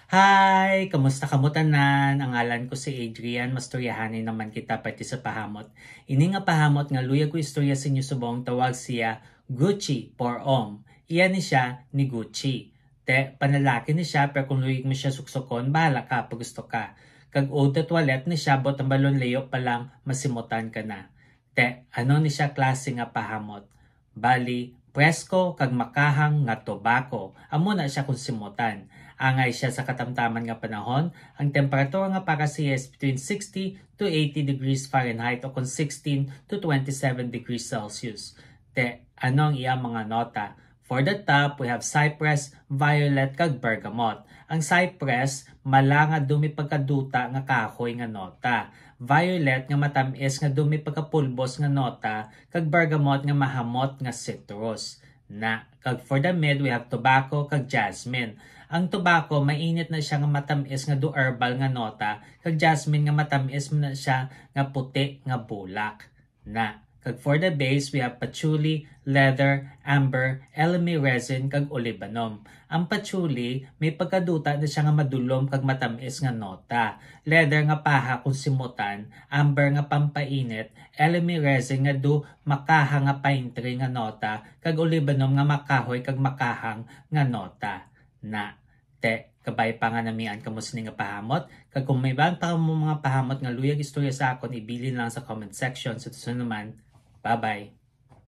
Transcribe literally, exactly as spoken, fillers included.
Hi! Kamusta kamo tanan? Ang ngalan ko si Adrian. Mastoryahanay naman kita parte sa pahamot. Ini nga pahamot nga luyag ko istorya sa inyo subong tawag siya Gucci Pour Homme. Iya ni siya ni Gucci. Te, panlalaki ni siya, pero kung luyag mo siya suksukon, bahala ka pag gusto ka. Kag eau de toilette ni siya, but ang balon layo pa lang, masimutan ka na. Te, ano ni siya klase nga pahamot? Bali, presko kag makahang nga tobacco. Amo na siya kung simutan. Angay siya sa katamtaman nga panahon, ang temperatura nga para siya is between sixty to eighty degrees Fahrenheit o kung sixteen to twenty-seven degrees Celsius. Te, ano ang iya mga nota? For the top, we have cypress, violet, kag bergamot. Ang cypress, mala nga daw may pagkaduta nga kahoy nga nota. Violet nga matamis nga daw may pagkapulbos nga nota, kag bergamot nga mahamot nga citrus. Na, kag for the mid, we have tobacco kag jasmine. Ang tobacco, mainit na siya nga matamis nga daw herbal nga nota, kag jasmine nga matamis man na siya nga puti nga bulak. Na, kag for the base, we have patchouli, leather, amber, elemi resin, kag olibanum. Ang patchouli, may pagkaduta na siya nga madulom kag matamis nga nota. Leather nga paha kung simutan, amber nga pampainit, elemi resin nga daw makaha nga pine tree nga nota, kag olibanum nga makahoy kag makahang nga nota. Na, te, kabay pa nga namian kamo sini nga pahamot, kag kung may iban pa kamo mga pahamot nga luyag istorya sa akon, ibilin lang sa comment section. Sa susunod naman, bye-bye.